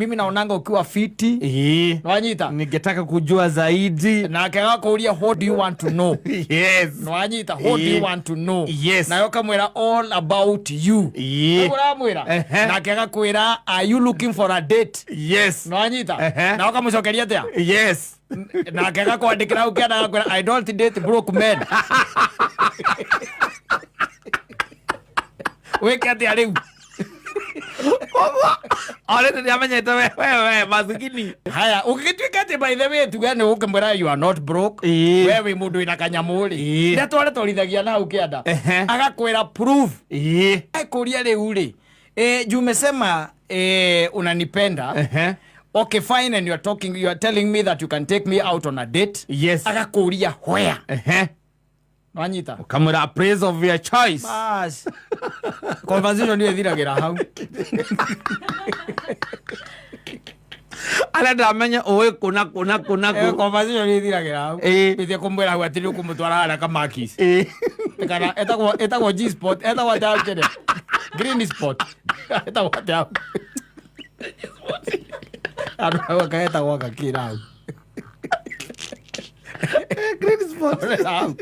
Mimi naonanga ukiwa fiti. Nwanyita. Ningetaka kujua zaidi. Nake agakũria, "What do you want to know?" Nwanyita, "What do you want to know?" Nayo kamwĩra, "All about you." Ũguo ũramwĩra. Nake agakwĩra, "Are you looking for a date?" Nwanyita. Nawe ũkamũcokeria atĩa? Yes. Nake agakwandĩkĩra hau kĩanda, agakwĩra, "I don't date broke men." Wĩke atĩa rĩu? Already nĩamenyete we masikini. Haya, ũgĩgĩtuĩka atĩ, by the way, tuge nĩ ũkĩmwĩra you are not broke, we wĩ mũndũ wĩna kanyamũ rĩ, rĩrĩa twaretwarithagia na hau kĩanda, agakwĩra, "Prove." Ekũria rĩu rĩ, juu umesema unanipenda. Okay, fine, and you are talking, you are telling me that you can take me out on a date. Agakũria, "Where?" Wanyita. Ukamwĩra, "A place of your choice." Bas, conversation ĩyo ĩthiragĩra hau. Arenda amenye ũĩ kũna kũna kũna kũ. Conversation ĩyo ĩthiragĩra hau. Ĩthie kũmwĩra hau atĩ nĩ ũkũmũtwara harĩa kamakis kana etagwo G spot, etagwo atĩa hau, kĩrĩa green spot, etagwo atĩa hau, andũ hau akaetagwo agakĩra hau. Green spot. Hau.